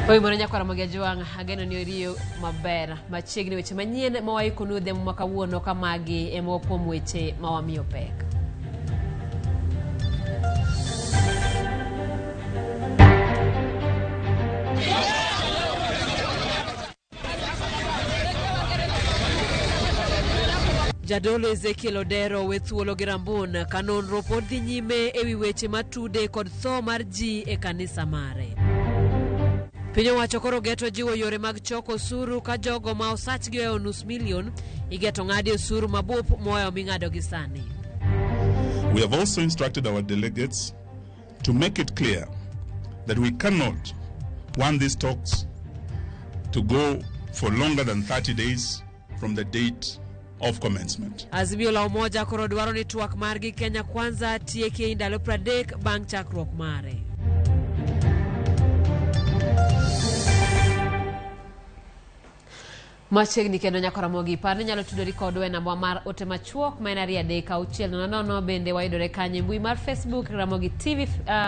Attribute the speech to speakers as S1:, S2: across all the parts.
S1: Oimore nyakwara Mogi Ajwang', ageno ni oriyo maber. Machiegni weche manyien ma waikonu odhiambo ma kawuono ka magi e moko kuom weche ma wamiyo pek. Jadolo Ezekiel Odero owe thuolo gi Rambun ka nonro pod dhi nyime e wi weche matude kod tho mar ji e kanisa mare. Piny owacho koro geto jiwo yore mag choko osuru ka jogo ma osachgi ohewo nus milion igeto ng'adi osuru mabup mohewo ming'ado gi sani.
S2: We have also instructed our delegates to make it clear that we cannot want these talks to go for longer than 30 days from the date of commencement.
S1: Azimio la Umoja koro dwaro ni twak margi Kenya Kwanza tieki ei ndalo 30 bang' chakruok mare. Machiegni kendo nyaka Ramogi, par ni inyalo tudori kodwa e namba mar ote machuok ma en 23600. Bende wayudore kanyo e mbui mar Facebook Ramogi TV,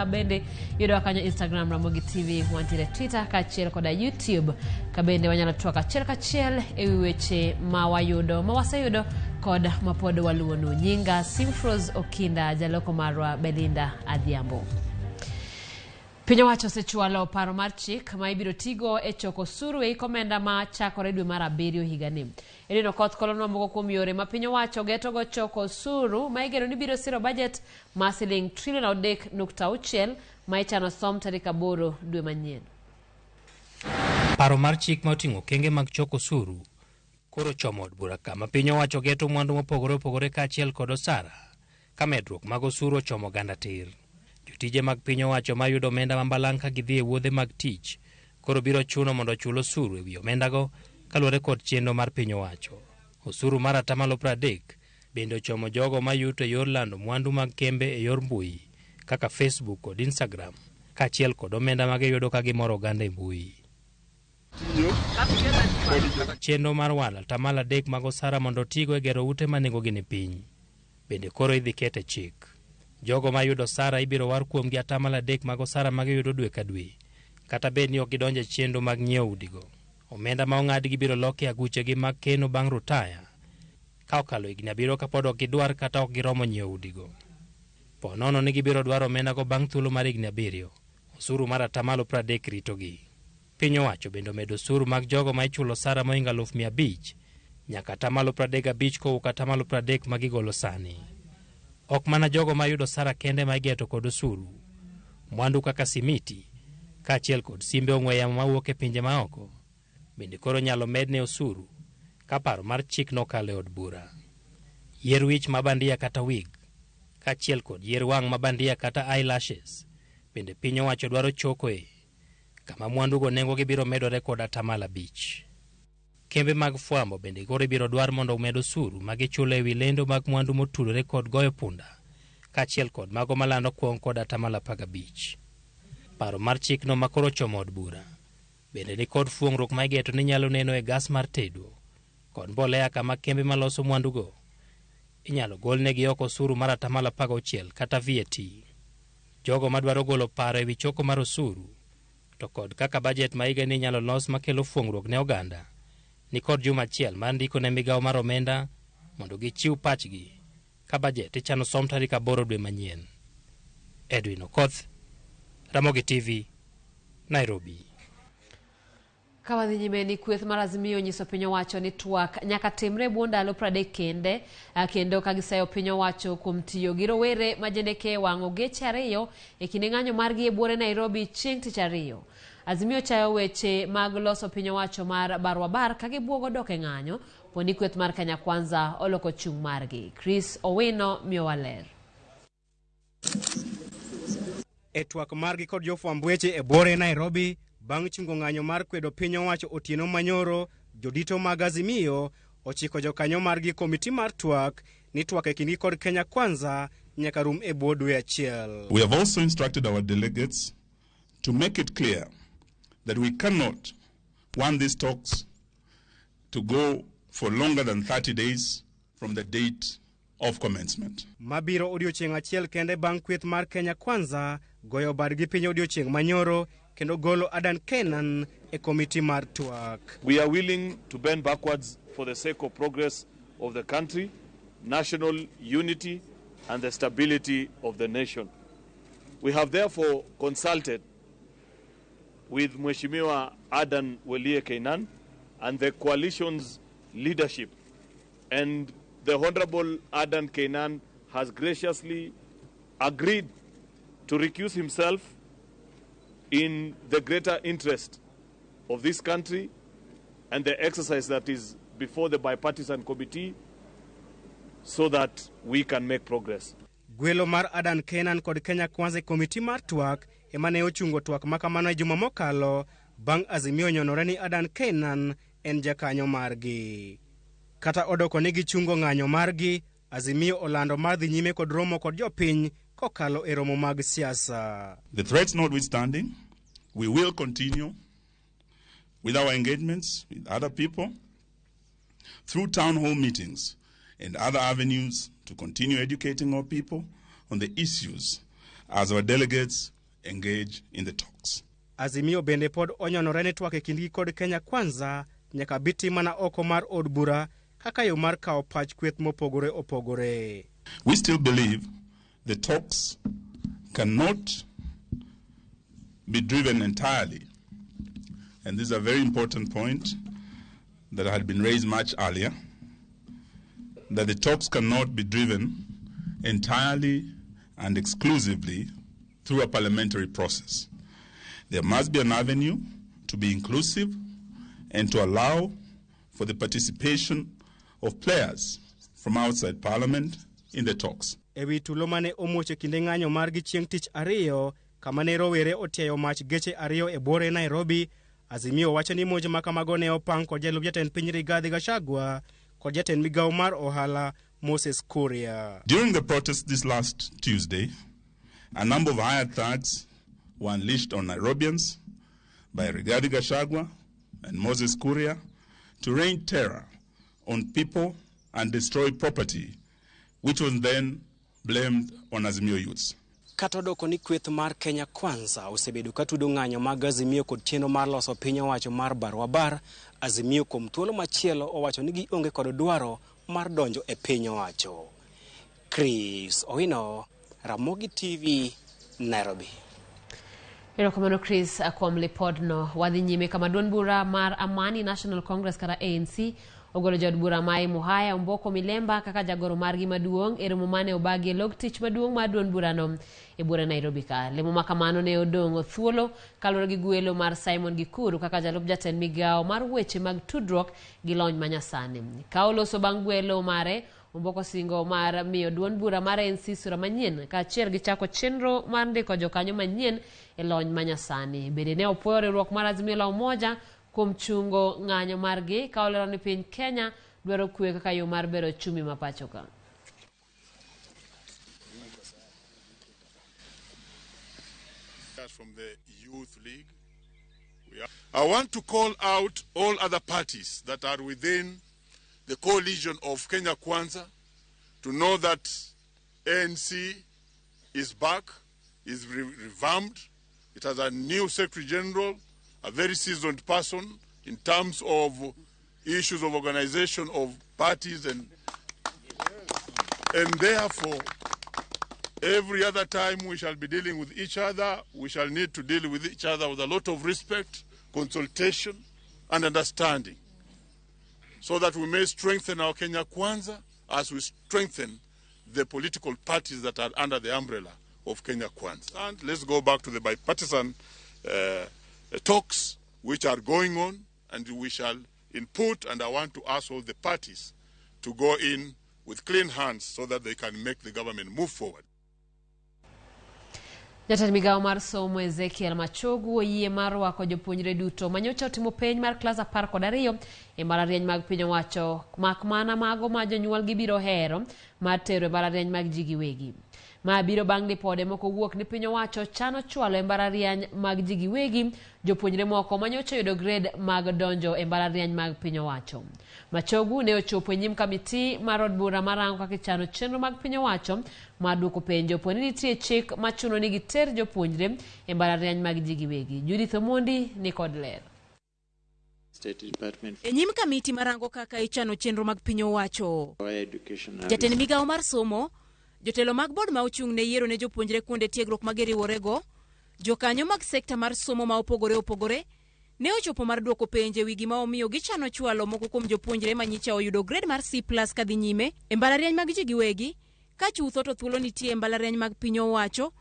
S1: bende yudowa kanyo Instagram Ramogi TV, wantiere Twitter kaachiel koda YouTube, ka bende wanyalo twak achiel kachiel e wi weche ma wayudo ma waseyudo kod mapod waluwonu. Nyinga Simfros Okinda, jaloko marwa Belinda Adhiambo. Piny owacho osechwalo paro mar chik ma ibiro tigo e choko osuru e omenda ma chakore dwe mar abiriyo higani. Edwin Okoth kolonwa moko kuom yore ma piny owacho getogo choko osuru ma igeno ni biro siro bajet mar siling trilion 3.6 ma ichano som tarik 8 dwe manyien.
S3: Paro mar chik ma oting'o okenge mag choko osuru koro chomo od bura kama piny owacho geto mwandu mopogore opogore kaachiel kod osara ka medruok mag osuru ochomo oganda tir. Jotije mag piny owacho mayudo omenda ma mbalang' ka gidhi e wuodhe mag tich koro biro chuno mondo ochul osuru ewi omendago kaluwore kod chenro mar piny owacho. Osuru mar atamalo 30 bende ochomo jogo mayuto e yor lando mwandu mag kembe e yor mbui kaka Facebook kod Instagram kaachiel kod omenda ma giyudo ka gimoro oganda e mbui. Chenro mar walo atamalo 3 mag osara mondo otigo e gero ute ma nengogi ni piny bende koro idhi ket e chik. Jogo mayudo osara ibiro war kuomgi atamalo 3 mag osara ma giyudo dwe ka dwe, kata bed ni ok gidonjo e chenro mag nyiewo udigo. Omenda ma ong'adgi biro loki e aguchegi mag keno bang' rutaya ka okalo higni 7 kapod ok gidwar kata ok giromo nyiewo udigo. Po nono ni gibiro dwaro omendago bang' thuolo mar higni 7, osuru mar atamalo 30 ritogi. Piny owacho bende omedo osuru mag jogo ma ichulo osara mohingo 500,000 nyaka atamalo 35 kowuok atamalo 30 ma gigolo sani. Ok mana jogo ma yudo osara kende ma igeto kod osuru. Mwandu kaka simiti kaachiel kod simbe ong'we yamo mawuok e pinje maoko bende koro nyalo medne osuru ka paro mar chik nokalo e od bura. Yier wich ma bandia kata wig kaachiel kod yier wang' ma bandia kata eyelashes bende piny owacho dwaro chokoe kama mwandugo nengogi biro medore kod atamalo 5. Kembe mag fwambo bende koro ibiro dwar mondo omed osuru ma gichulo ewi lendo mag mwandu motudore kod goyo punda kaachiel kod mago malando kuong' kod atamalo 15. Paro mar chikno ma koro ochomo od bura bende ni kod fuong'ruok ma igeto ni nyalo neno e gas mar tedo kod mbolea kama kembe maloso mwandugo inyalo golnegi oko osuru mar atamalo 16 kata VAT. Jogo madwaro golo paro ewi choko mar osuru to kod kaka bajet ma higani inyalo los makelo fuong'ruok ne oganda ni kod juma achiel mar ndiko ne migawo mar omenda mondo gichiw pachgi ka bajet ichano som tarik 8 dwe manyien. Edwin Okoth, Ramogi TV, Nairobi.
S1: Ka wadhi nyime ni kweth mar Azimio nyiso piny owacho ni twak nyaka timre e bwo ndalo 30 kende, kendo ka giseyo piny owacho kuom tiyo gi rowere ma jendeke wang'o geche ariyo e kinde ng'anyo margi e buore Nairobi chieng' tich ariyo. Azimio chayo weche mag loso piny owacho mar barwabar ka gibuogo dok e ng'anyo po ni kweth mar Kenya Kwanza oloko chung' margi. Chris Owino miyowa ler.
S4: E twak margi kod jofwamb weche e buore Nairobi bang' chungo ng'anyo mar kwedo piny owacho otieno manyoro, jodito mag Azimio ochiko jokanyo margi komiti mar twak ni twak e kindgi kod Kenya Kwanza nyaka rum e bwo dwe achiel.
S2: We have also instructed our delegates to make it clear that we cannot want these talks to go for longer than 30 days from the date of commencement.
S4: Mabiro odiochieng' achiel kende bang' kweth mar Kenya Kwanza goyo badgi piny odiochieng' manyoro kendo golo Adan Kenan e komiti mar twak.
S5: We are willing to bend backwards for the sake of progress of the country, national unity and the stability of the nation. We have therefore consulted with Mheshimiwa Adan Welie Keynan and the coalition's leadership, and the Honorable Adan Keynan has graciously agreed to recuse himself in the greater interest of this country and the exercise that is before the bipartisan committee so that we can make progress.
S4: Gwelo mar Adan Keynan kod Kenya Kwanza e komiti mar twak ema ne ochungo twak makamano e juma mokalo bang' Azimio nyonore ni Adan Keynan en jakanyo margi. Kata odoko ni gichungo ng'anyo margi, Azimio olando mar dhi nyime kod romo kod jopiny kokalo e romo mag siasa.
S2: The threats notwithstanding, we will continue with our engagements with other people through town hall meetings and other avenues to continue educating our people on the issues as our delegates engage in the talks.
S4: Azimio bende pod onyonore ni twak e kindgi kod Kenya Kwanza nyaka biti mana oko mar od bura kaka yo mar kawo pach kweth mopogore opogore.
S2: We still believe the talks cannot be driven entirely, and this is a very important point that had been raised much earlier, that the talks cannot be driven entirely and exclusively through a parliamentary process. There must be an avenue to be inclusive and to allow for the participation of players from outside parliament in the talks.
S4: E wi tulo mane omuoch e kinde ng'anyo margi chieng' tich ariyo kama ne rowere otiayo mach geche ariyo e buore Nairobi, Azimio wacho ni monj ma kamago ne opang kod jalup jatend piny Rigathi Gachagua kod jatend migawo mar ohala Moses Kuria.
S2: During the protest this last Tuesday, a number of hired thugs were unleashed on Nairobians by Rigathi Gachagua and Moses Kuria to rain terror on people and destroy property, which was then blamed on Azimio youths.
S4: Kata odoko ni kweth mar Kenya Kwanza osebedo ka tudo ng'anyo mag Azimio kod chenro mar loso piny owacho mar barwabar, Azimio kuom thuolo machielo owacho ni gionge kod dwaro mar donjo e piny owacho. Chris Owino, Ramogi TV, Nairobi.
S1: Erokamano Chris kuom lipodno. Wadhi nyime kama duond bura mar Amani National Congress kata ANC ogolo jaod bura ma Muhaya Omboko Milemba kaka jagoro margi maduong' e romo mane obagi e log tich maduong' mar duond burano e buora Nairobi ka. Lemo ma kamano ne odong' thuolo kaluwore gi gwelo mar Simon Gikuru kaka jalup jatend migawo mar weche mag tudruok gi lony manyasani. Ka oloso bang' gwelo mare, Omboko singo mar miyo duond bura mar ANC sura manyien kaachiel gi chako chenro mar ndiko jokanyo manyien e lony manyasani. Bende ne opuoyo riwruok mar Azimio la Umoja kuom chungo ng'anyo margi ka olero ni piny Kenya dwaro kwe kaka yo mar bero ochumi ma pacho ka.
S6: From the Youth League. I want to call out all other parties that are within the coalition of Kenya Kwanza to know that ANC is back, is revamped. It has a new Secretary General, a very seasoned person in terms of issues of organization of parties, and therefore every other time we shall be dealing with each other, we shall need to deal with each other with a lot of respect, consultation, and understanding so that we may strengthen our Kenya Kwanza as we strengthen the political parties that are under the umbrella of Kenya Kwanza. And let's go back to the bipartisan talks which are going on, and we shall input, and I want to ask all the parties to go in with clean hands so that they can make the government move forward.
S1: Jatend migawo mar somo Ezekiel Machogu oyie mar rwako jopuonjre duto manyocha otimo penj mar klas 12 e mbalariany mag piny owacho, mak mana mago ma jonyuolgi biro hero mar tero e mbalariany mag ji giwegi. Ma biro bang' ripode moko wuok ni piny owacho chano chwalo e mbalariany mag ji giwegi jopuonjre moko manyocha oyudo grade mag donjo e mbalariany mag piny owacho. Machogu ne ochopo e nyim kamiti mar od bura marango kaka ichano chenro mag piny owacho mar duoko penjo po ni nitie chik machuno ni giter jopuonjre e mbalariany mag ji giwegi. Judith Omondi ni kod ler.
S7: E nyim kamiti marango kaka ichano chenro mag piny owacho, jatend migawo mar somo, jotelo mag bod ma ochung' ne yiero ne jopuonjre kuonde tiegruok ma giriworego, jokanyo mag sekta mar somo ma opogore opogore ne ochopo mar duoko penjo ewi gima omiyo gichano chwalo moko kuom jopuonjre manyicha oyudo grade mar C+ kadhi nyime e mbalariany mag ji giwegi, ka chutho to thuolo nitie e mbalariany mag piny owacho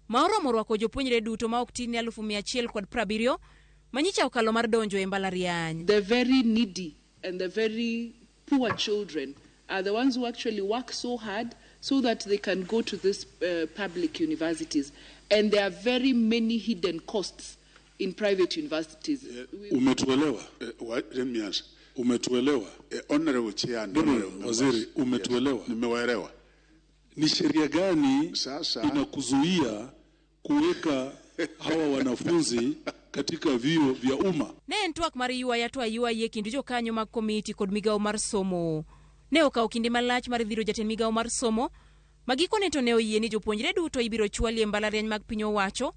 S7: ma oromo rwako jopuonjre duto ma ok tin ne 170,000 manyicha okalo mar donjo e mbalariany.
S8: The very needy and the very poor children are the ones who actually work so hard so that they can go to these public universities. And there are very many hidden costs in private universities.
S9: Umetuelewa?
S10: Let me answer.
S9: Umetuelewa?
S10: Honorable Chair,
S9: No, no, Waziri, umetuelewa?
S10: Yes, nimewaelewa.
S9: Ni sheria gani
S10: sasa
S9: inakuzuia kuweka hawa wanafunzi katika vyuo vya umma?
S7: Ne en twak mar ywaya to aywaye kind jokanyo mag komiti kod migawo mar somo. Ne okawo kinde malach mar dhiro jatend migawo mar somo, ma gikone to ne oyie ni jopuonjre duto ibiro chwali e mbalariany mag piny owacho,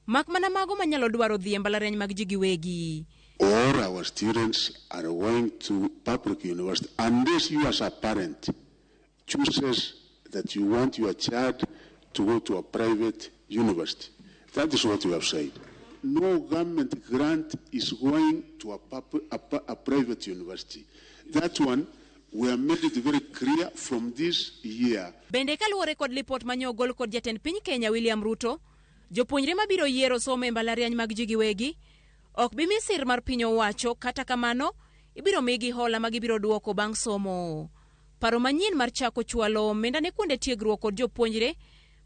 S7: mak mana mago manyalo dwaro dhi e mbalariany mag ji giwegi.
S10: All our students are going to public university unless you as a parent chooses that you want your child to go to a private university. That is what you have said. No government grant is going to a private university. That one, we have made it very clear from this year.
S7: Bende kaluwore kod lipot mane ogol kod jatend piny Kenya William Ruto, jopuonjre mabiro yiero somo e mbalariany mag ji giwegi ok bi mi sir mar piny owacho, kata kamano ibiro migi hola ma gibiro duoko bang' somo. Paro manyien mar chako chwalo omenda ne kuonde tiegruok kod jopuonjre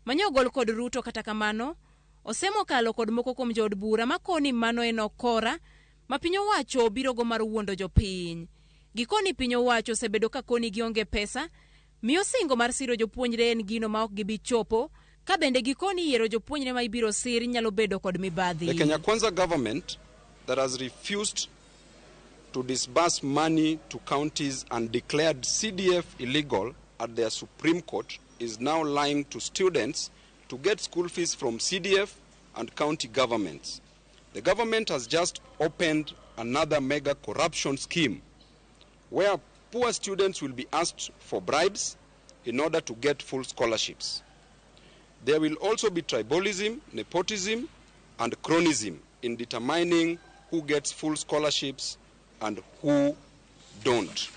S7: mane ogol kod Ruto, kata kamano osemokalo kod moko kuom jood bura makoni mano en okora ma piny owacho biro go mar wuondo jopiny. Gikoni piny owacho osebedo ka koni gionge pesa, miyo singo mar siro jopuonjre en gino ma ok gibi chopo, ka bende gikoni yiero jopuonjre ma ibiro sir nyalo bedo kod mibadhi.
S11: The Kenya Kwanza government that has refused to disburse money to counties and declared CDF illegal at their Supreme Court is now lying to students to get school fees from CDF and county governments. The government has just opened another mega corruption scheme where poor students will be asked for bribes in order to get full scholarships. There will also be tribalism, nepotism, and cronyism in determining who gets full scholarships and who don't.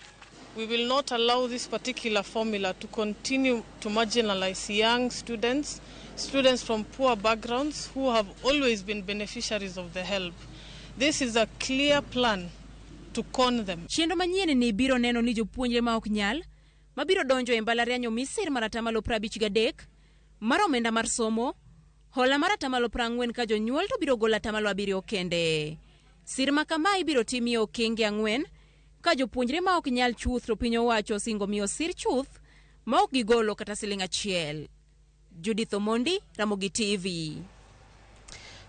S12: We will not allow this particular formula to continue to marginalize young students, students from poor backgrounds who have always been beneficiaries of the help. This is a clear plan to con them.
S7: Chenro manyien ni biro neno ni jopuonjre ma ok nyal mabiro donjo e mbalariany omi sir mar 53% mar omenda mar somo, hola mar 40% ka jonyuol to biro golo 7% kende. Sir ma kama ibiro timie okenge 4 ka jopuonjre ma ok nyal chuth to piny owacho osingo miyo sir chuth ma ok gigolo kata siling 1. Judith Omondi, Ramogi TV.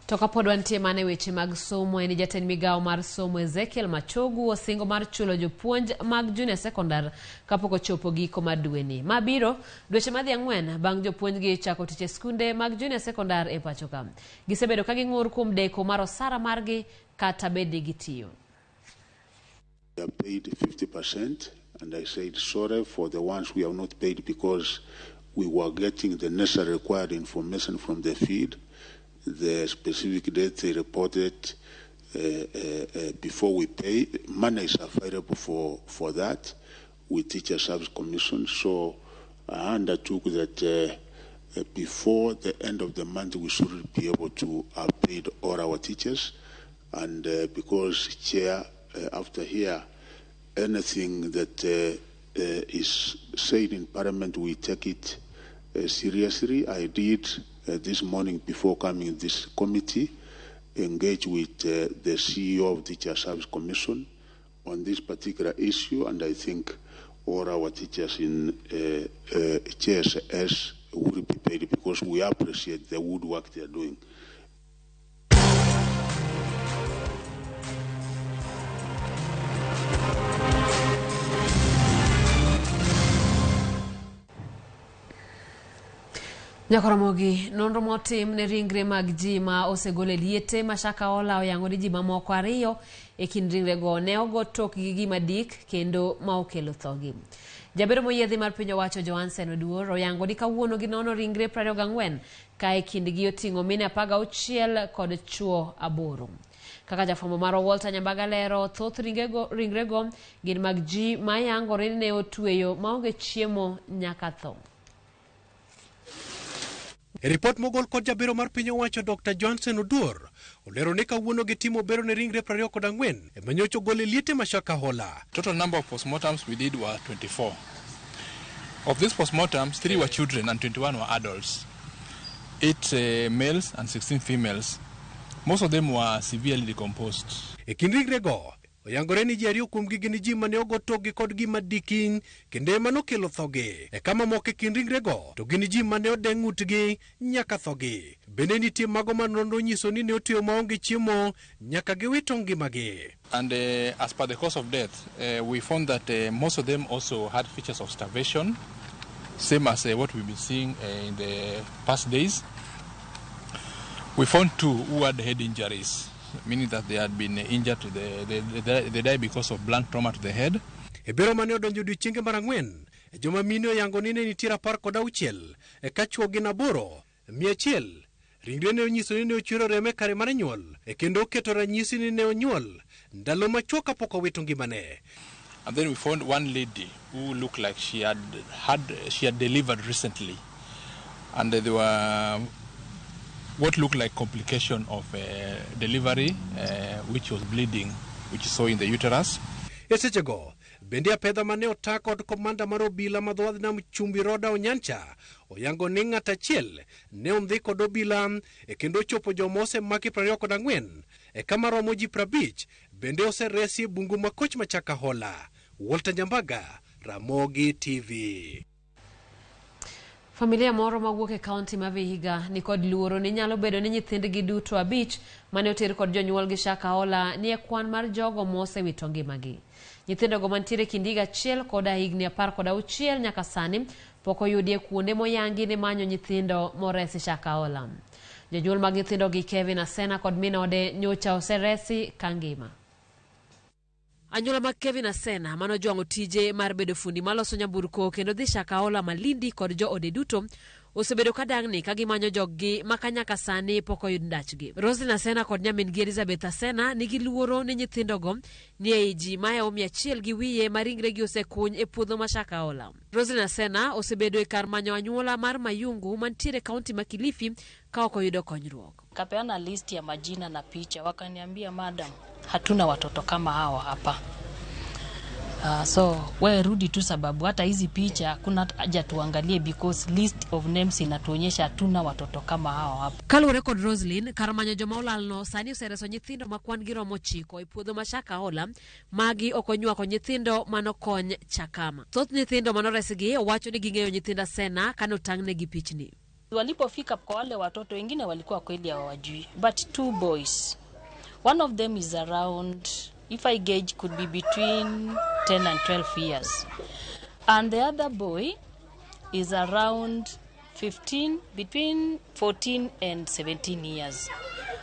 S1: To kapod wantie mana e weche mag somo, en jatend migawo mar somo Ezekiel Machogu osingo mar chulo jopuonj mag junior secondary kapok ochopo giko mar dweni. Ma biro dweche madhi 4 bang' jopuonjgi chako tich e skunde mag junior secondary e pacho ka. Gisebedo ka ging'ur kuom deko mar osara margi kata bed ni gitiyo.
S10: They are paid 50%, and I said sorry for the ones we have not paid because we were getting the necessary required information from the field, the specific date they reported before we pay. Money is available for that with Teacher Service Commission. So I undertook that before the end of the month we should be able to have paid all our teachers. And because, Chair, after here, anything that is said in Parliament, we take it seriously. I did this morning before coming this committee, engage with the CEO of Teacher Service Commission on this particular issue, and I think all our teachers in JSS will be paid because we appreciate the good work they are doing.
S1: Nyakoromogi, nonro motim ne ringre mag ji ma osegol e liete ma Shakahola oyango ni ji mamoko ariyo e kind ringrego ne ogo tokgi gi madik kendo ma okelo thogi. Jabedo moyiedhi mar piny owacho Johansen Oduor oyango ni kawuono ginono ringre 24 ka e kindgi oting'o mine 16 kod chuo 8. Kaka jafwambo marwa Walter Nyambaga lero, thoth ringrego gin mag ji ma yangore ni ne otweyo maonge chiemo nyaka tho.
S13: E ripot mogol kod jabero mar piny owacho Dr. Johnson Oduor olero ni kawuono gitimo bero ne ringre 24 ema nyocha ogol e liete ma Shakahola.
S14: Total number of postmortems we did were 24. Of these postmortems, 3 were children and 21 were adults. 8 males and 16 females. Most of them were severely decomposed.
S13: E kind ringrego oyangore ni ji ariyo kuomgi gin ji mane ogo tokgi kod gima diking kendo ema nokelo thogi. E kama moko e kind ringrego to gin ji mane ode ng'utgi nyaka thogi. Bende nitie mago ma nonro nyiso ni ne otweyo maonge chiemo nyaka giwito ngimagi.
S14: And as per the cause of death, we found that most of them also had features of starvation, same as what we've been seeing in the past days. We found 2 who had head injuries, meaning that they had been injured, to they died because of blunt trauma to the head.
S13: E bero mane odonjo odiechienge mar ang'wen, joma mine oyango ni ne nitie 16, e ka chwo gin 8, 100. Ringre ne onyiso ni ne ochwero remo e kare mar nyuol, e kendo oketo ranyisi ni ne onyuol ndalo machuok kapok owito ngimane.
S14: And then we found one lady who looked like she had delivered recently, and there were what looked like complication of delivery, which was bleeding, which you saw in the uterus.
S13: E sechego, bende apedha mane ota kod komanda mar obila ma dho wadh nam chumbi Roda Onyancha oyango ni ng'at achiel ne ondhi kod obila e kendo ochopo joma osemaki 24 e kama romo ji 50 bende oseresi e bungu makoch ma Shakahola. Walter Nyambaga, Ramogi TV.
S1: Familia moro mawuok e kaunti ma Vihiga ni kod luoro ni nyalo bedo ni nyithindgi duto 5 mane oter kod jonyuolgi Shakahola ni e kwan mar jogo mosewito ngimagi. Nyithindogo mantiere kind higa 1 koda higni 16 nyaka sani pok oyudi e kuonde moyangi ni manyo nyithindo moresi Shakahola. Jonyuol mag nyithindogi Kevin Asena kod minode nyocha oseresi kangima. Anyuola mag Kevin Asena manojwang'o tije mar bedo fundi maloso nyamburko kendo dhi Shakahola Malindi kod joode duto osebedo ka dang'ni ka gimanyo joggi ma nyaka sani pok oyud ndachgi. Roslyn Asena kod nyamin-gi Elizabeth Asena nigi luoro ni nyithindogo ni ei ji mahewo 100 gi wiye ma ringregi osekuny e puodho ma Shakahola. Roslyn Asena osebedo e kar manyo anyuola mar Mayungu mantiere kaunti ma Kilifi ka ok oyudo konyruok.
S15: Kapeana list ya majina na picha, wakaniambia madam, hatuna watoto kama hawa hapa. So wewe rudi tu, sababu hata hizi picha hakuna haja tuangalie because list of names inatuonyesha hatuna watoto kama hawa hapa.
S1: Kaluwore kod Roslyn, kar manyo joma olalno sani osereso nyithindo ma kwan gi romo 9 e puodho ma Shakahola. Magi ok onywako nyithindo manokony Chakama. Thoth nyithindo manoresgi owacho ni ging'eyo nyithind Asena kanotang'negi pichni.
S15: Walipofika kwa wale watoto wengine walikuwa kweli hawajui, but 2 boys, one of them is around, if I gauge, could be between 10 and 12 years, and the other boy is around 15, between 14 and 17 years.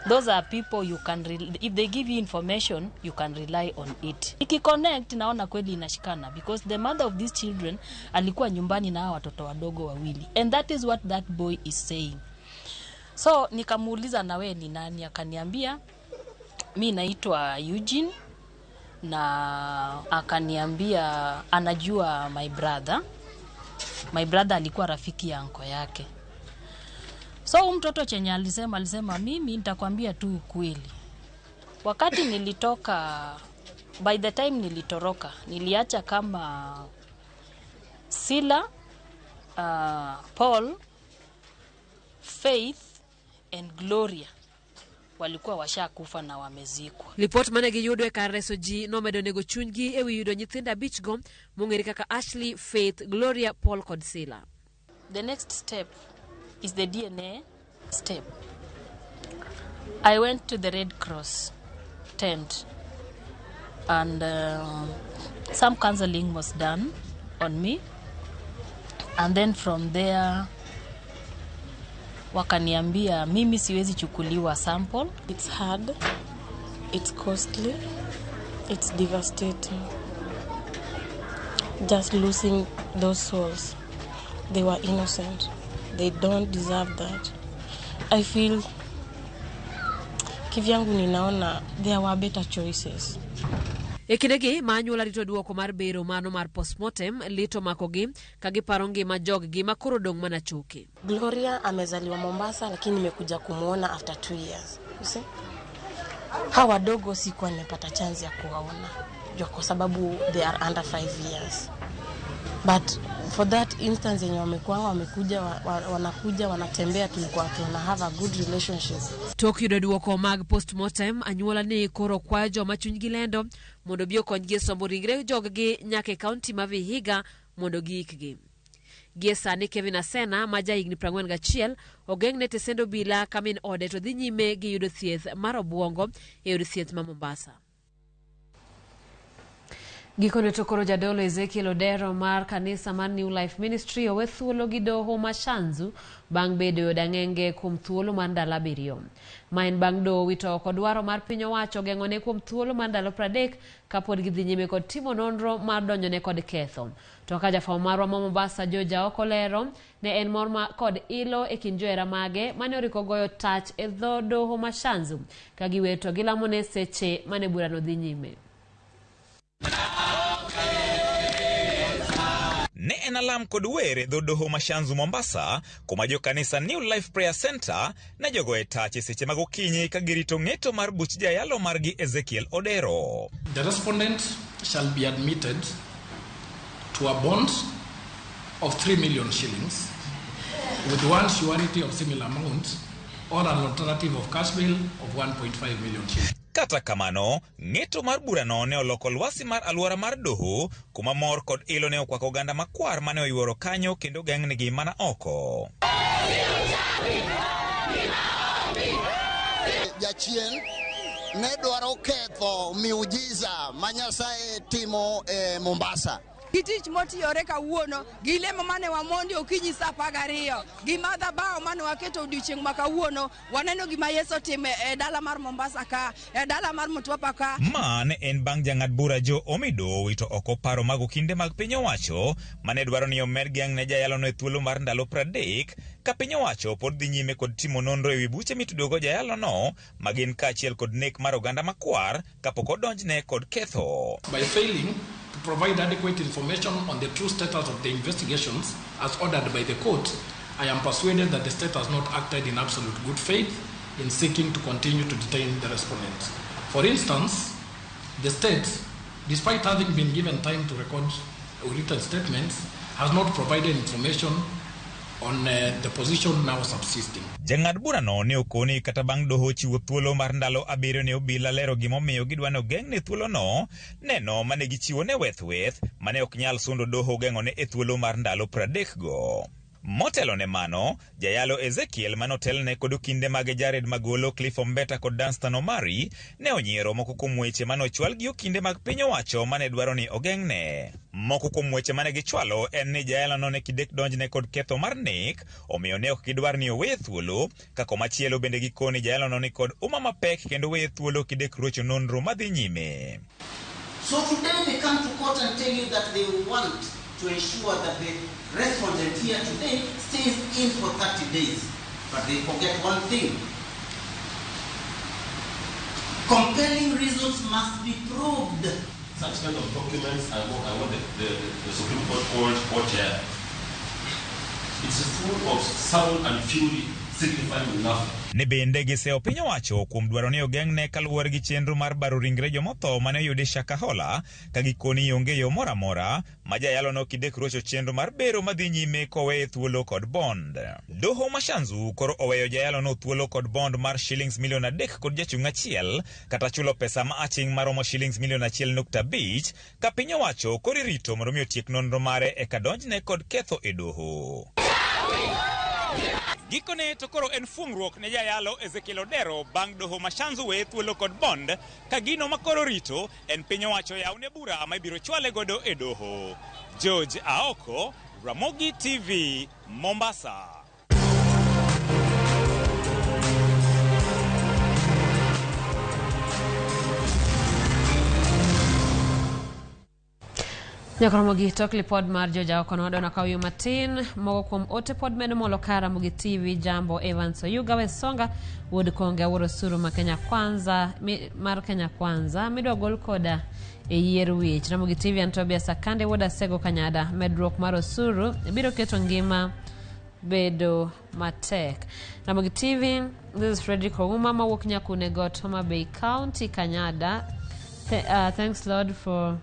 S15: Those are people you can, if they give you information, you can rely on it. Ikiconnect naona kweli inashikana because the mother of these children alikuwa nyumbani na watoto wadogo wawili, and that is what that boy is saying. So nikamuuliza na wewe ni nani, akaniambia Mi naitwa Eugene na akaniambia anajua my brother. My brother alikuwa rafiki ya anko yake. So huyu mtoto chenye alisema mimi nitakwambia tu ukweli. Wakati nilitoka, by the time nilitoroka, niliacha kama Sila, Paul, Faith and Gloria walikuwa washakufa na wamezikwa.
S1: Lipot mane giyudo e kar reso ji nomedo nego chunygi ewi yudo nyithindo 5 go mong'ere kaka Ashley, Faith, Gloria, Paul kod Sila.
S15: The next step is the DNA step. I went to the Red Cross tent and some counseling was done on me, and then from there wakaniambia mimi siwezi chukuliwa sample.
S12: It's hard, it's costly, it's devastating. Just losing those souls. They were innocent. They don't deserve that. I feel kivyangu ninaona there were better choices.
S1: E kindegi ma anyuola rito duoko mar bero mano mar postmortem, lit omakogi ka giparo ngima joggi ma koro dong' mana choke.
S12: Gloria amezaliwa Mombasa, lakini nimekuja kumuona after 2 years. You see? Hawa wadogo sikuwa nimepata chance ya kuwaona jua kwa sababu they are under 5 years. But for that instance yenye wamekuwa wamekuja wanakuja wanatembea, tulikuwa tuna have a good relationship.
S1: Tok yudo duoko mag postmortem, anyuola ni koro kwayo joma chunygi lendo mondo obi okonygi e sombo ringre joggi nyaka e kaunti ma Vihiga mondo giikgi. Gie sani Kevin Asena ma ja higni 41 ogeng'ne tesend obila ka min ode to dhi nyime gi yudo thieth mar obuongo e od thieth ma Mombasa. Gikone to koro jadolo Ezekiel Odero mar kanisa mar New Life Ministry owe thuolo gi doho ma Shanzu bang' bedo e od ang'enge kuom thuolo mar ndalo 7. Ma en bang' doho wito oko dwaro mar piny owacho geng'one kuom thuolo mar ndalo 30 kapod gidhi nyime kod timo nonro mar donjone kod ketho. To ka jafwambo marwa ma Mombasa George Aoko lero, ne en mor ma kod ilo e kind johera mage mane oriko goyo tach e dho doho ma Shanzu ka giwer to gilamone seche mane burano dhi nyime.
S16: Ne en alam kod wer e dho doho ma Shanzu Mombasa, kuma jokanisa New Life Prayer Center ne jogoye tach e seche mag okinyi ka girito ng'eto mar buch jayalo margi Ezekiel Odero.
S17: The respondent shall be admitted to a bond of 3 million shillings with one surety of similar amount or an alternative of cash bail of 1.5 million shillings.
S16: Kata kamano, ng'eto mar burano ne oloko lwasi mar alwora mar doho, kuma mor kod ilo ne okwako oganda makwar mane oyuoro kanyo kendo geng'negi mana oko.
S18: Jachien ne dwaro ketho miujiza ma Nyasaye timo e Mombasa.
S19: Gi tich motiyore kawuono, gi lemo mane wamondi okinyi sa 12, gi madhabahu mane waketo odiochieng' ma kawuono, waneno gima Yesu otimo e dala mar Mombasa ka, e dala mar Mtwapa ka.
S16: Ma ne en bang' jang'ad bura Joe Omido wito oko paro mag okinde mag piny owacho mane dwaro ni omed geng' ne jayalono e thuolo mar ndalo 30 ka piny owacho pod dhi nyime kod timo nonro ewi buche mitudogo jayalono ma gin kaachiel kod nek mar oganda makwar kapok odonjne kod ketho.
S17: By failing to provide adequate information on the true status of the investigations as ordered by the court, I am persuaded that the state has not acted in absolute good faith in seeking to continue to detain the respondent. For instance, the state, despite having been given time to record written statements, has not provided information on the position now subsisting.
S16: Jang'ad burano ne okoni kata bang' doho chiwo thuolo mar ndalo 7 ne obila lero gimomiyo gidwa ni ogeng'ne thuolono, neno mane gichiwo ne weth weth mane ok nyal sundo doho geng'one e thuolo mar ndalo 30 go. Motelo ne mano, jayalo Ezekiel manotelne kod okinde mage Jared Magolo, Cliff Ombeta kod Danstan Omari ne onyiero moko kuom weche mane ochwal gi okinde mag piny owacho mane dwaro ni ogeng'ne. Moko kuom weche mane gichwalo en ni jayalono ne kidek donjne kod ketho mar nek, omiyo ne ok gidwar ni oweye thuolo, ka komachielo bende gikoni jayalono ni kod uma mapek kendo weye thuolo kidek rocho nonro madhi nyime.
S20: So today they come to court and tell you that they want to ensure that the respondent here today stays in for 30 days. But they forget one thing. Compelling reasons must be proved.
S21: Such kind of documents are what the Supreme Court called hot air. It's full of sound and fury signifying nothing.
S16: Ni bende giseyo piny owacho kuom dwaro ni ogeng'ne kaluwore gi chenro mar baro ringre jomotho mane oyudi Shakahola ka gikoni onge yo moro amora ma jayalo no kidek rocho chenro mar bero madhi nyime koweye thuolo kod bond. Doho ma Shanzu koro oweyo jayalo no thuolo kod bond mar shillings milion 3 kod jachung' achiel kata chulo pesa ma aching' maromo shillings milion 1.5 ka piny owacho koro irito mondo mi otiek nonro mare eka donjne kod ketho e doho. Gikone to koro en fuong'ruok ne jayalo Ezekiel Odero bang' doho ma Shanzu weye thuolo kod bond ka gino ma koro rito en piny owacho yawne bura ma ibiro chwale godo e doho. George Aoko, Ramogi TV, Mombasa.
S1: Nyaka Ramogi tok lipod mar George Aoko nowadona ka wiyo matin moko kuom ote pod medo molo ka Ramogi TV Jambo Evans Oyuga Wesonga Wuod Konge Awuoro Osuru ma Kenya Kwanza mar Kenya Kwanza midwa gol koda e yier wich. Ramogi TV an Tobias Akande Wuod Asego Kanyada medruok mar osuru biro keto ngima bedo matek. Ramogi TV, this is Frederick Ouma mawuok Nyakune Got, Homa Bay County, Kanyada. Thanks Lord for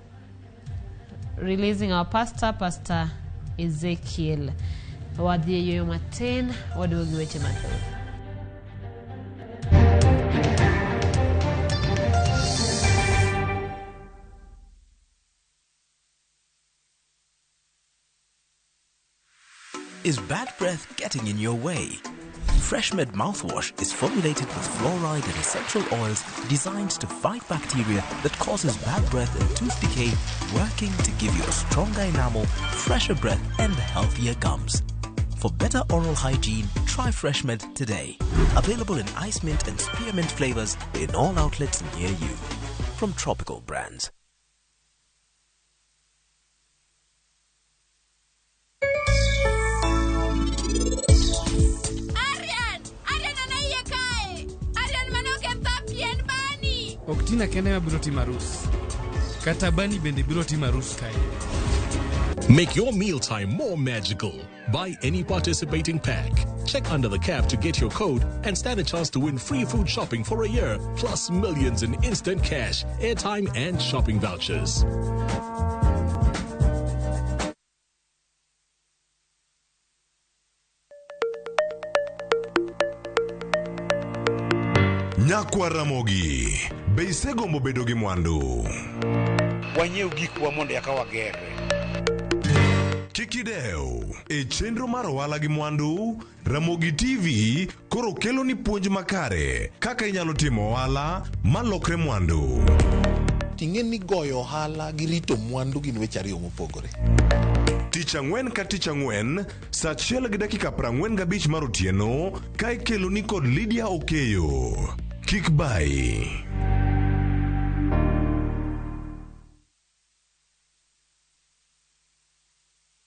S1: releasing our pastor, Pastor Ezekiel. Wadhi e yueyo matin, waduogo gi weche mathoth.
S22: Is bad breath getting in your way? FreshMed mouthwash is formulated with fluoride and essential oils designed to fight bacteria that causes bad breath and tooth decay, working to give you a stronger enamel, fresher breath, and healthier gums. For better oral hygiene, try FreshMed today. Available in ice mint and spearmint flavors in all outlets near you. From Tropical Brands.
S23: Ok Tina kende ma biro timo arus. Kata Bani bende biro timo arus kae.
S24: Make your mealtime more magical. Buy any participating pack. Check under the cap to get your code and stand a chance to win free food shopping for a year, plus millions in instant cash, airtime, and shopping vouchers.
S25: Nyakwa Ramogi, be isegombo bedo gi mwandu?
S26: Wanyiew gikwa mondo eka wagerre.
S25: Kik idew, e chenro mar ohala gi mwandu, Ramogi TV koro kelo ni puonj makare kaka inyalo timo ohala malokre mwandu.
S27: Ting'e ni goyo ohala gi rito mwandu gin weche ariyo mopogore.
S25: Tich ang'wen ka tich ang'wen, saa 1:45 mar otieno, ka ikelo ni kod Lydia Okeyo. Kik bai.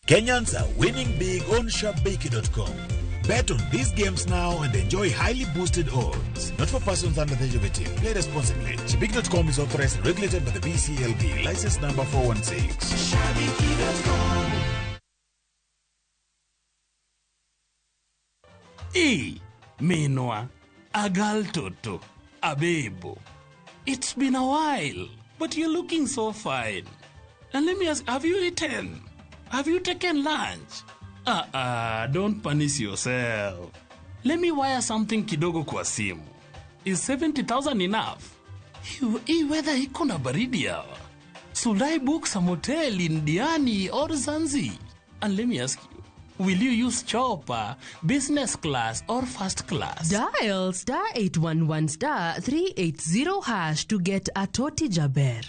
S28: Kenyans are winning big on Shabiki.com. Bet on these games now and enjoy highly boosted odds. Not for persons under the age of 18. Play responsibly. Shabiki.com is authorized and regulated by the BCLB. License number 416.
S29: Shabiki.com.
S23: E Minwa, Agal Toto, Abebo. It's been a while, but you're looking so fine. And let me ask, have you eaten? Have you taken lunch? Don't punish yourself. Let me wire something kidogo kwa simu. Is 70,000 enough? Hii weather iko na baridi hawa. Should I book some hotel in Diani or Zanzi? And let me ask you, will you use chopper, business class, or first class?
S30: Dial star 811 star 380 hash to get a Toti Jaber.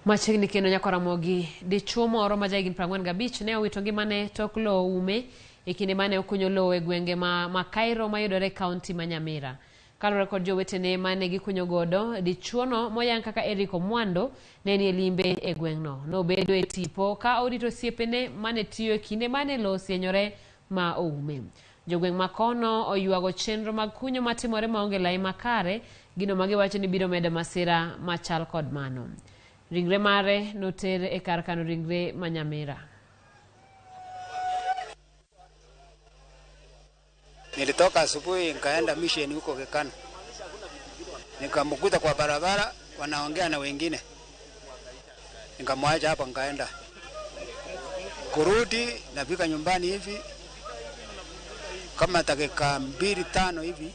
S1: Machiegni kendo nyako Ramogi, dichuo moro ma jahigni 45 ne owito ngimane tok lowo ume e kinde mane okunyo lowo e gwenge ma Makairo mayudore e kaunti ma Nyamira. Kaluwore kod jowetene mane gikunyo godo, dichuono moyang kaka Eric Omwando ne nie limbe e gweng'no. Nobedo e tipo ka orito osiepene mane tiyo e kinde mane lowo osienyore ma oume. Jogweng' ma kono oywago chenro mag kunyo matimore maonge lai makare, gino ma giwacho ni biro medo masira machal kod mano. Ringre mare noter e kar kano ringre ma Nyamira.
S2: Nilitoka asubuhi nikaenda mission huko Kekano, nikamkuta kwa barabara wanaongea na wengine, nikamwacha hapa nikaenda kurudi. Nafika nyumbani hivi kama dakika 2-5 hivi,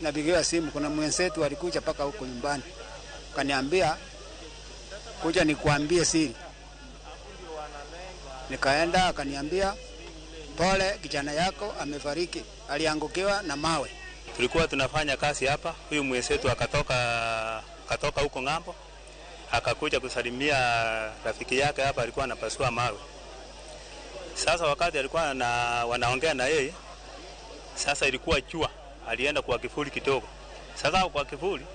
S2: napigiwa simu, kuna mwenzetu alikuja mpaka huko nyumbani, kaniambia kuja nikuambie siri. Nikaenda akaniambia pole, kijana yako amefariki, aliangukiwa na mawe.
S3: Tulikuwa tunafanya kazi hapa, huyu mwenzetu akatoka huko ng'ambo, akakuja kusalimia rafiki yake hapa, alikuwa anapasua mawe. Sasa wakati alikuwa wanaongea na yeye, sasa ilikuwa jua, alienda kwa kivuli kidogo. Sasa kwa kivuli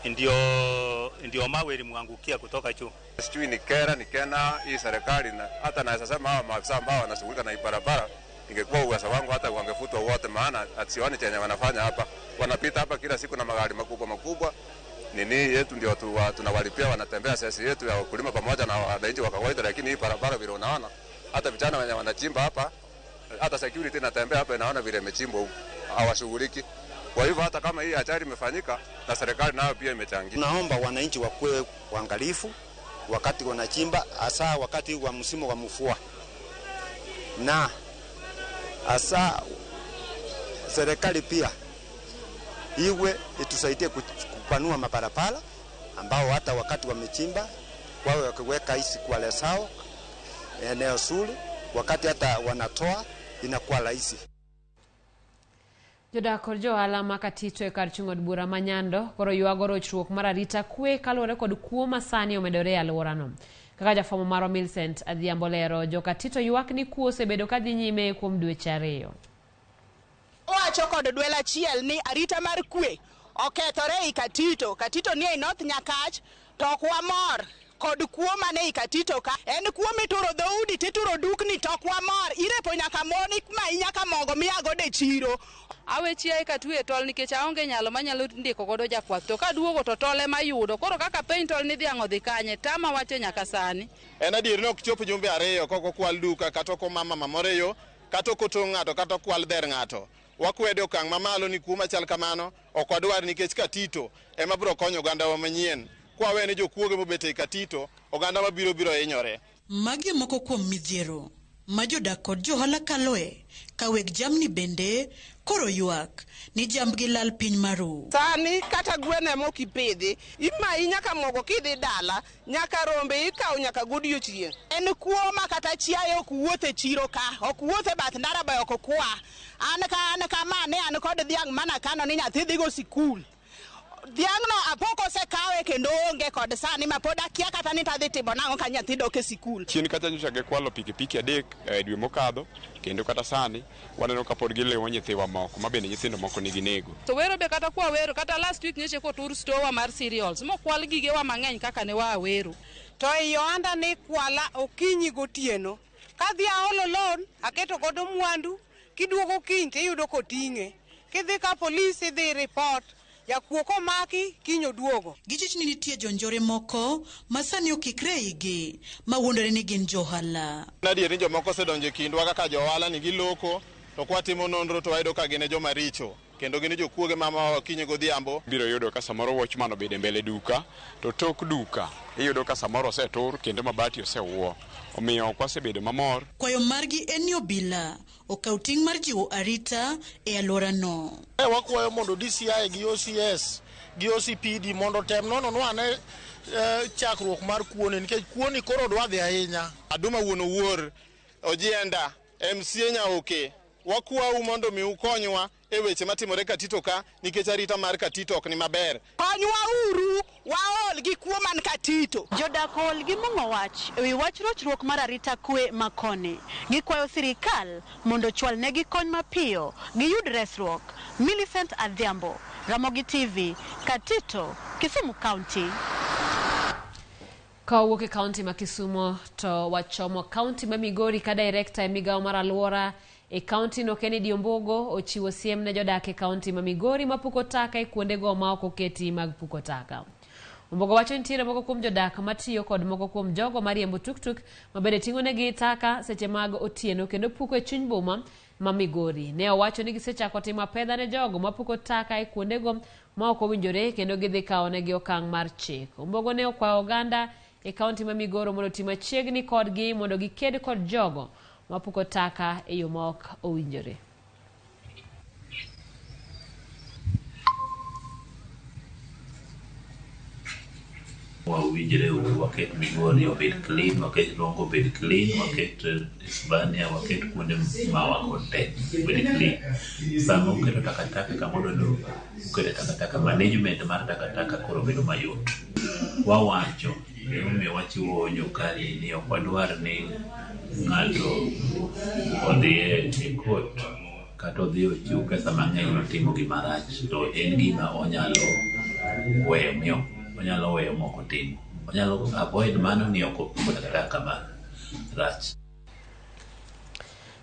S3: ndio mawe ilimwangukia kutoka juu.
S4: Sijui ni kera ni kena hii serikali, na hata naweza sema hawa maafisa ambao wanashughulika na barabara, ingekuwa uwezo wangu hata wangefutwa wote, maana sioni chenye wanafanya hapa. Wanapita hapa kila siku na magari makubwa makubwa, nini yetu ndio tunawalipia, wanatembea sisi yetu ya wakulima pamoja na wananchi wa kawaida, lakini hii barabara vile unaona hata vijana wenye wanachimba hapa, hata security inatembea hapa inaona vile imechimbwa huko, hawashughuliki. Kwa hivyo hata kama hii ajali imefanyika na serikali nayo pia imechangia.
S5: Naomba wananchi wakuwe waangalifu wakati wanachimba, hasa wakati wa msimu wa mvua, na hasa serikali pia iwe itusaidie kupanua mabarabara ambao hata wakati wamechimba wawe wakiweka hisi kwa lesao eneo zuri, wakati hata wanatoa inakuwa rahisi.
S1: Jodak kod johala ma Katito e kar chung' od bura ma Nyando koro ywago rochruok mar arita kwe kaluwore kod kuo ma sani omedore e alworano. Kaka jafwambo marwa Millicent Adhiambo lero, jo Katito ywak ni kuo osebedo kadhi nyime kuom dweche 2.
S6: Owacho kod dwel achiel ni arita mar kwe okethore ei Katito. Katito ni ei North Nyakach, to ok wamor kod kuo mane ei Katito ka. En kuo mituro dhoudi tituro dukni, to ok wamor. Irepo nyaka mon mayi nyaka mogo miagodo e chiro.
S7: Awe chiaye katwe e tol nikech aonge nyalo manyalo ndiko godo jakwath, to kaduogo to tol ema yudo. Koro kaka peny tol ni dhiang' odhi kanye, tama wacho nyaka sani.
S8: En adier ni ok chop jumbe 2 kok okwal duka, kata ok omama mamoro e yo, kata ok otong' ng'ato, kata ok kwal dher ng'ato. Wakwede okang' mamalo ni kuo machal kamano ok wadwar, nikech Katito ema biro konyo ogandawa manyien. Kwawe ni jokuoge mobet ei Katito, oganda mabiro biro hinyore.
S9: Magi moko kuom midhiero ma jodak kod johala kaloe ka weg jamni bende koro ywak ni jambgi lal piny maru.
S10: Sani kata gwen ema ok ipidhi, imayi nyaka mogo kidhi dala, nyaka rombe ikawo nyaka godiechieng'.
S6: En kuo ma kata chiaye ok wuoth e chiro ka, ok wuoth e bath ndara be ok kwa. An kama ne an kod dhiang' mana kano ni nyathi dhigo sikul. Dhiang'no apoko osekawe kendo onge kod sani ma pod akia kata ni tadhi timo nang'o ka nyathi dok e sikul.
S11: Chien kacha nyocha gikwalo pikipiki 3 e dwe mokadho, kendo kata sani waneno ka pod gilewo nyithiwa moko ma bende nyithindo moko nigi nego.
S7: To wero be kata kwa wero, kata last week nyocha kotur store mar cereals mokwal gigewa mang'eny kaka ne waa wero.
S31: To ei ohanda ni kwala okinyi gotieno, kadhi aolo loan aketo godo mwandu, kiduogo kiny tiyudo koting'e, kidhi ka polis idhi report jakuo komaki kiny oduogo.
S9: Gichich ni nitie jonjore moko ma sani okikre igi ma wuondore ni gin johala.
S8: En adier ni jomoko osedonjo e kindwa kaka johala ni giloko, to kwatimo nonro to wayudo ka gin e joma richo, kendo gin jokuoge mamawa okinyi godhiambo.
S11: Biro yudo ka samoro watchman obedo e mbele duka, to tok duka iyudo ka samoro osetur kendo mabati osewuo. Omiyo ok wasebedo mamor.
S9: Kwayo margi en ni obila okaw ting' mar jiwo arita e alworano.
S32: Wakwayo mondo DCI gi OCS gi OCPD mondo otem nononwa ane chakruok mar kuoni, nikech kuoni koro dwa dhi ahinya.
S8: Aduma wuon Owuor, Ojienda, MCA Nyaoke, wakwau mondo mi ukonywa e weche matimore Katito ka, nikech arita mar Katito ok ni maber.
S6: Konywa uru, Waol gi kuo man Katito.
S9: Jodak ool gi mung'o wach ewi wach rochruok mar arita kwe makoni. Gikwayo sirikal mondo ochwal negi kony mapiyo giyud resruok. Millicent Adhiambo, Ramogi TV, Katito, Kisumu County.
S1: Ka wawuok e kaunti ma Kisumo to wachomo kaunti ma Migori ka direkta e migawo mar alwora e kaunti no Kennedy Ombogo ochiwo siem ne jodak e kaunti ma Migori mapuko taka e kuondego ma ok oketi mag puko taka. Ombogo wacho nitiere moko kuom jodak matiyo kod moko kuom jogo mariembo tuktuk ma bende ting'onegi taka seche mag otieno kendo puko e chuny boma ma Migori. Ne owacho ni gisechako timo apedha ne jogo mapuko taka e kuondego ma ok owinjore kendo gidhi kawo negi okang' mar chik. Ombogo ne okwayo oganda e kaunti ma Migoro mondo oti machiegni kodgi mondo giked kod jogo mapuko taka e yo ma ok owinjore.
S12: Wawinjre uru waket Migori obed clean, waket Rongo obed clean, waket Isebania, waket kuonde ma te obed clean. Sama uketo takataka kamoro uketo takataka, management mar takataka koro bedo mayot. Wawacho emomiyo wachiwo onyo kae ni ok wadwar ni ng'ato odhi e court kata odhi ochiw pesa mang'eny notimo gima rach to en gima onyalo weyo miyo onyalo weyo mok otimo. Onyalo avoid mano ni ok opuko takataka marach.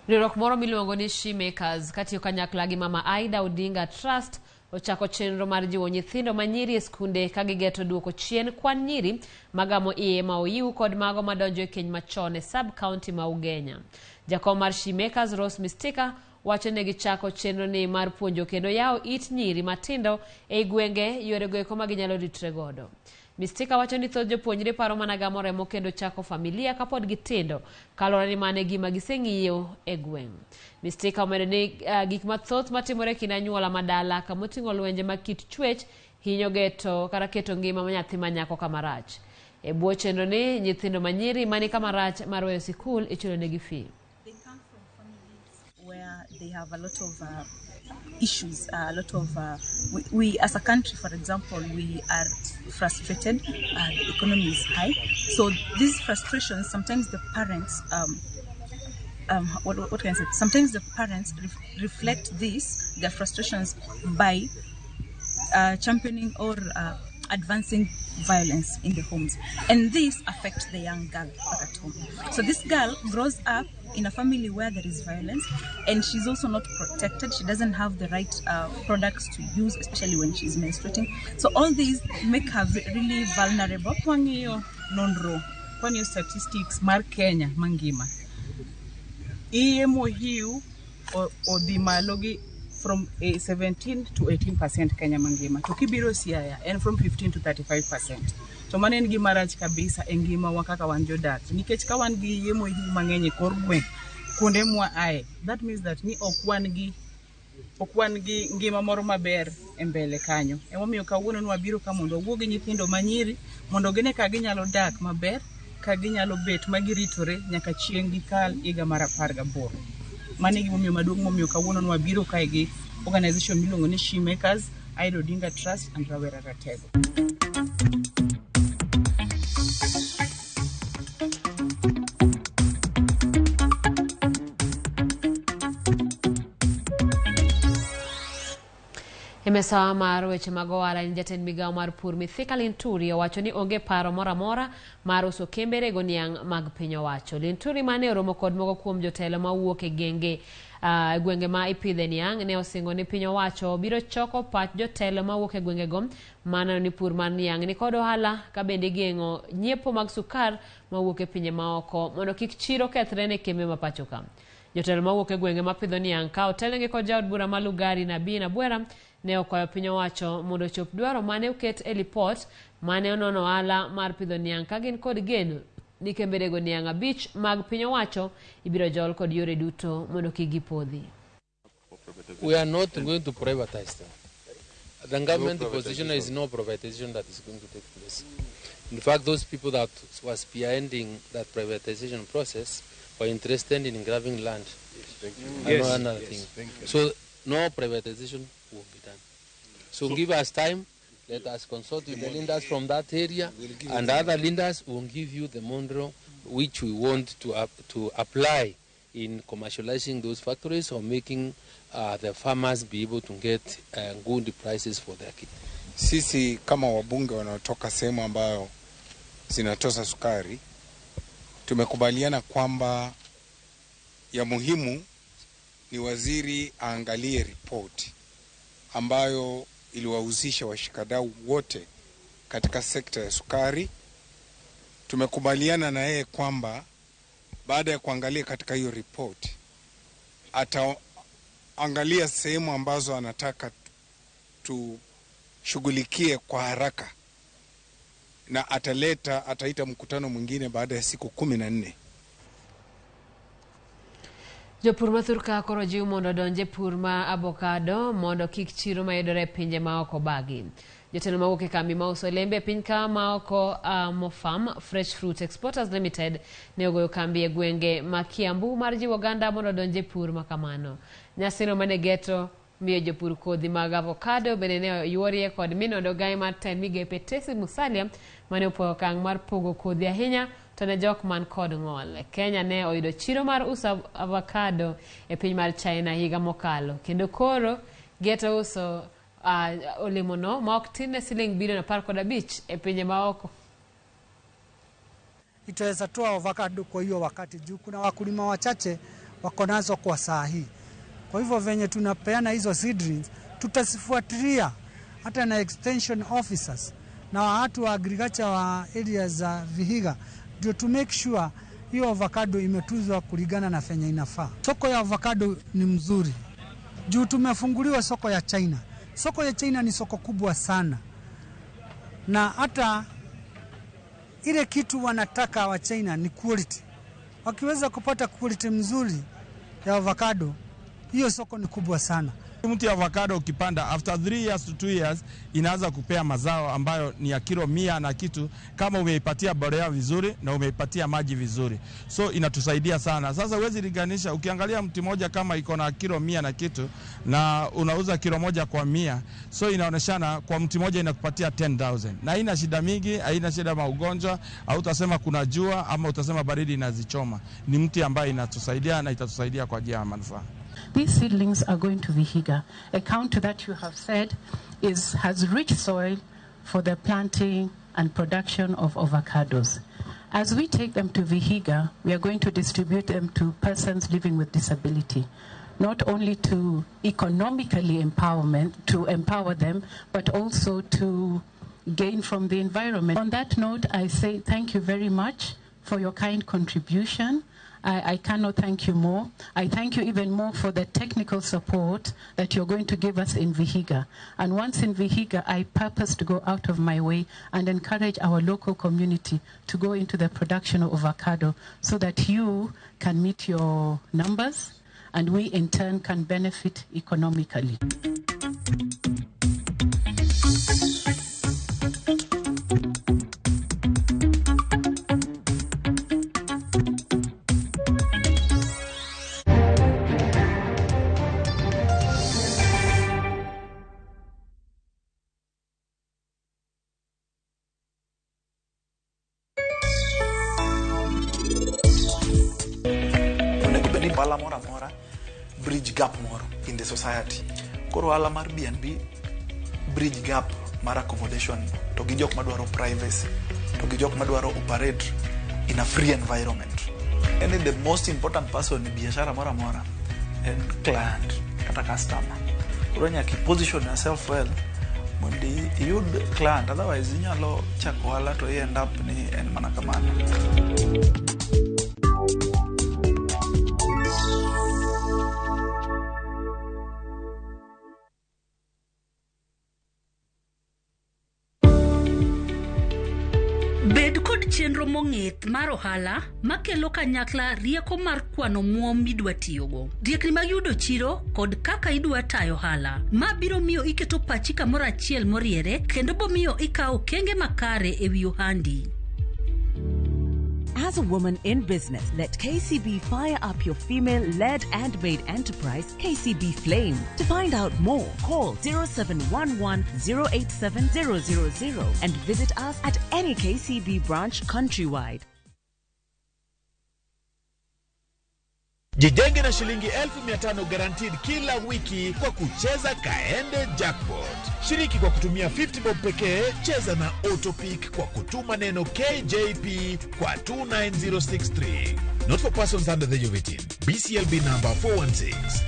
S1: Riwruok moro miluongo ni She Makers katiyo kanyakla gi Mama Aida Odinga Trust ochako chenro mar jiwo nyithindo manyiri e skunde ka gigeto duoko chien kwan nyiri magamo iye ma oyiw kod mago madonjo e keny machon e sub county ma Ugenya. Jakom mar She Makers Rose Mistika wacho ne gichako chenro ni mar puonjo kendo yawo it nyiri matindo ei gwenge yorego eko ma ginyalo ritre godo. Mistika wacho ni thoth jopuonjre paro mana gamo remo kendo chako familia kapod gitindo kaluwore ni mano e gima giseng'iyo e gweng'. Mistika omedo ni gik mathoth matimore e kind anyuola madala kamoting'o lwenje mag kit chwech hinyo geto kata keto ngima ma nyathi ma nyako kama rach. E bwo chenro ni nyithindo manyiri mani kama rach mar weyo sikul ichulo negi fee.
S13: Where they have a lot of issues, a lot of, we as a country, for example, we are frustrated, the economy is high. So these frustrations, sometimes the parents, what can I say? Sometimes the parents reflect this, their frustrations, by championing or advancing violence in the homes. And this affects the young girl back at home. So this girl grows up in a family where there is violence, and she's also not protected. She doesn't have the right products to use, especially when she's menstruating. So all these make her really vulnerable.
S14: Kwang'iyo nonro, kwang'iyo statistics mar Kenya mangima, iye mohiu odhi malo gi from 17 to 18% Kenya mangima. To kibiro Siaya, en from 15 to 35%. To mano en gima rach kabisa e ngimawa kaka wan jodak. Nikech ka wan gi iye mohiu mang'eny e kor gweng', kuonde mwa ae, that means that ni ok wan gi ngima moro maber e mbele kanyo. Emomiyo kawuono nwabiro ka mondo wawuo gi nyithindo manyiri, mondo gine ka ginyalo dak maber, ka ginyalo bet ma giritore nyaka chieng' gikal higa mar 18. Mano e gimomiyo maduong' momiyo kawuono nwabiro kae gi organization miluongo ni She Makers, Aida Odinga Trust and Rawera Ratego.
S1: E mesa mar weche mag ohala en jatend migawo mar pur Mithika Linturi owacho ni onge paro moro amora mar uso kembe rego niang' mag piny owacho. Linturi mane oromo kod moko kuom jotelo mawuok e genge gwenge ma ipidhe niang' ne osingo ni piny owacho biro choko pach jotelo mawuok e gwengego maneno ni pur mar niang' ni kod ohala ka bende igeng'o nyiepo mag sukar mawuok e pinje maoko mondo kik chiro kethre ne kembe ma pacho ka. Jotelo mawuok e gwenge mapidho niang' ka otelnegi kod jaod bura ma Lugari Nabii Nabwera ne okwayo piny owacho mondo ochop dwaro mane oket e lipot mane onono ohala mar pidho niang' ka gin kod geno ni kembe rego niang' 5 mag piny owacho ibiro jol kod yore duto mondo kik gipodhi.
S15: We are not going to privatize them. The government position is no privatization that is going to take place. In fact, those people that were spearheading that privatization process were interested in grabbing land.
S16: Yes, thank you.
S15: And no another thing.
S16: Thank you.
S15: So no privatization will be done. So give us time. Let us consult with the leaders from that area and other leaders will give you the model which we want to apply in commercializing those factories or making the farmers be able to get good prices for their kit.
S16: Sisi kama wabunge wanaotoka sehemu ambayo zinatoza sukari tumekubaliana kwamba ya muhimu ni waziri aangalie ripoti ambayo iliwahusisha washikadau wote katika sekta ya sukari. Tumekubaliana na yeye kwamba baada ya kuangalia katika hiyo ripoti ataangalia sehemu ambazo anataka tushughulikie kwa haraka, na ataita mkutano mwingine baada ya siku 14.
S1: Jopur mathoth ka koro jiw mondo odonj e pur ma avocado mondo kik chiro mayudore e pinje maoko bagi. Jotelo mawuok e kambi mauso olembe e piny ka maoko Mofam Fresh Fruit Exporters Limited ne ogoyo kambi e gwenge ma Kiambu mar jiwo oganda mondo odonj e pur makamano. Nyasino mane geto miyo jopur kodhi mag avocado bende ne oyuorie kod minondo gai mar tend migepe Tesi Musalia mane opuoyo okang' mar pogo kodhi ahinya to ne jok man kod ng'ol. Kenya ne oyudo chiro mar uso avocado e piny mar China higa mokalo kendo koro geto uso olemono ma ok tin ne siling bilion 15 e pinje maoko.
S17: Itaweza toa avocado kwa hiyo wakati juu kuna wakulima wachache wako nazo kwa saa hii. Kwa hivyo venye tunapeana hizo seedlings tutazifuatilia hata na extension officers na watu wa agriculture wa areas za Vihiga ndio to make sure hiyo avocado imetuzwa kulingana na venye inafaa. Soko ya avocado ni mzuri juu tumefunguliwa soko ya China. Soko ya China ni soko kubwa sana, na hata ile kitu wanataka wa China ni quality. Wakiweza kupata quality mzuri ya avocado, hiyo soko ni kubwa sana.
S18: Mti ya avocado ukipanda after 3 years to 2 years inaanza kupea mazao ambayo ni ya kilo 100 na kitu, kama umeipatia bolea vizuri na umeipatia maji vizuri. So inatusaidia sana. Sasa huwezi linganisha, ukiangalia mti moja kama iko na kilo 100 na kitu na unauza kilo moja kwa 100, so inaoneshana kwa mti moja inakupatia 10,000. Na haina shida mingi, haina shida maugonjwa, au utasema kuna jua ama utasema baridi inazichoma. Ni mti ambaye inatusaidia na itatusaidia kwa ajili ya manufaa.
S19: These seedlings are going to Vihiga, a county that you have said has rich soil for the planting and production of avocados. As we take them to Vihiga, we are going to distribute them to persons living with disability, not only to economically empowerment, to empower them, but also to gain from the environment. On that note, I say thank you very much for your kind contribution. I cannot thank you more. I thank you even more for the technical support that you're going to give us in Vihiga. And once in Vihiga, I purpose to go out of my way and encourage our local community to go into the production of avocado so that you can meet your numbers and we in turn can benefit economically.
S20: Ohala moro amora bridge gap moro in the society. Koro ohala mar B&B bridge gap mar accommodation to gi jok madwaro privacy to gi jok madwaro operate in a free environment. And the most important person e biashara moro amora en client kata customer. Koro nyaka i position yourself well mondo iyud client, otherwise inyalo chako ohala to i end up ni en mana kamano.
S21: Bed kod chenro mong'ith mar ohala makelo kanyakla rieko mar kwano omuom midwa tiyogo, riekni mag yudo chiro kod kaka idwa tayo ohala. Ma biro miyo iketo pachi kamoro achiel moriere kendo bomiyo ikawo okenge makare ewi ohandi.
S2: As a woman in business, let KCB fire up your female-led and made enterprise, KCB Flame. To find out more, call 0711 087 000 and visit us at any KCB branch countrywide.
S3: Jijenge na shilingi 500,000 guaranteed kila wiki kwa kucheza Kaende Jackpot. Shiriki kwa kutumia 50 bob pekee, cheza na Autopick kwa kutuma neno KJP kwa 29063. Not for persons under the age of 18. BCLB number 416.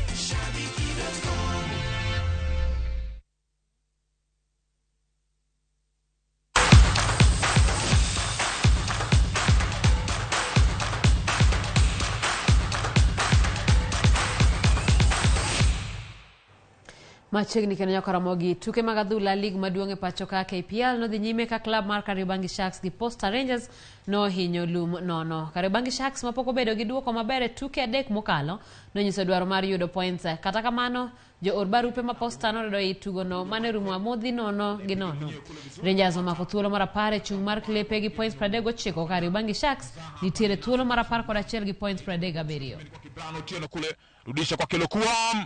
S1: Machiegni kendo nyaka Ramogi tuke mag adhula lig maduong' e pacho ka KPL nodhi nyime ka klab mar Kariobangi Sharks gi Posta Rangers nohinyo lum nono. Kariobangi Sharks mapok obedo gi duoko maber e tuke adek mokalo nonyiso dwaro mar yudo points. Kata kamano, joor barupe ma Posta noredo i tugono mane rumo amodhi 0-0. Rangers omako thuolo mar 10 e chung' mar klepe gi points 39 Kariobangi Sharks nitiere thuolo mar 11 gi points 37.
S3: Otieno kule rudisha kwa Kelokuam.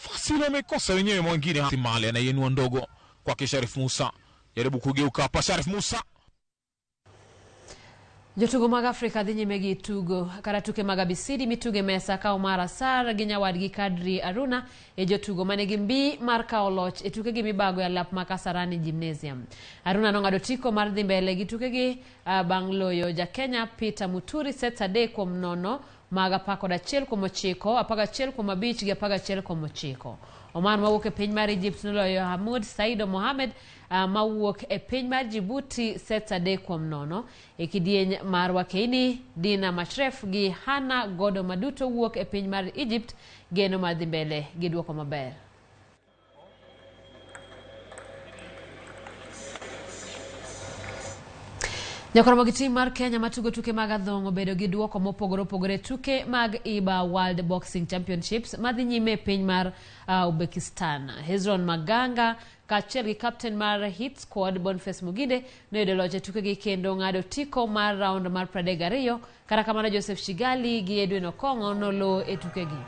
S3: Nafasi ile amekosa wenyewe mwingine. Mali anaiinua ndogo kwake Sharif Musa. Jaribu kugeuka hapa Sharif Musa.
S1: Jotugo mag Afrika dhi nyime gi tugo kata tuke mag abisidi mitugo e mesa ka Omar Assar gi nyawadgi Kadri Aruna e jotugo manigi mbi mar kawo loch e tukegi mibago e alap ma Kasarani Gymnasium. Aruna nong'ado otiko mar dhi mbele gi tukegi bang' loyo ja Kenya Peter Muturi sets 3-0 mag 11-9, 11-5 gi 11-9. Omar mawuok e piny mar Egypt noloyo Hamud Saido Mohamed mawuok e piny mar Djibouti sets 3-0. E kidieny mar wakeini, Dina Mashref gi Hana Godo maduto wuok e piny mar Egypt geno mar dhi mbele gi duoko maber. Nyakoromo gi tim mar Kenya matugo tuke mag adhong' obedo gi duoko mopogore opogore tuke mag IBA World Boxing Championships madhi nyime e piny mar Uzbekistan. Hezron Maganga kaachiel gi captain mar Hit Squad Boniface Muginde noyudo loch e tukegi kendo ng'ado otiko mar round mar 32. Kata kamano Joseph Shigali gi Edwin Okong'o noloo e tukegi.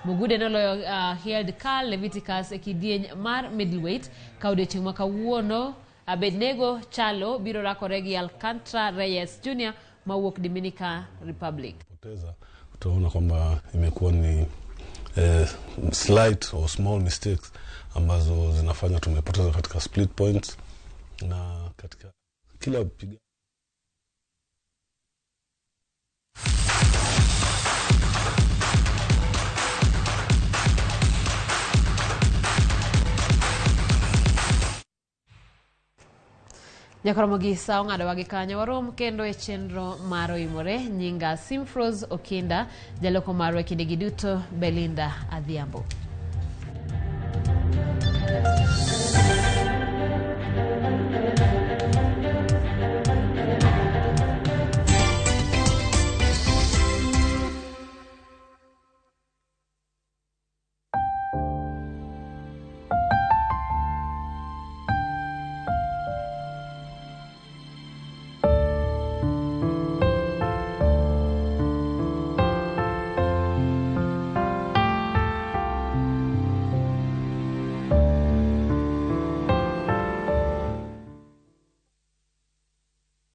S1: Mugude noloyo Hield Carl Leviticus e kidieny mar middleweight ka odiechieng' ma kawuono Abednego Chalo biro rakore gi Alcantara Reyes Jr. mawuok Dominican Republic.
S4: Poteza, utaona kwamba imekuwa ni slight or small mistakes ambazo zinafanya tumepoteza katika split points na katika kila piga.
S1: Nyakoromo gi sa ong'adowa gi kanyo warom kendo e chenro mar oimore. Nyinga Simfros Okinda, jaloko marwa e kinde gi duto Belinda Adhiambo.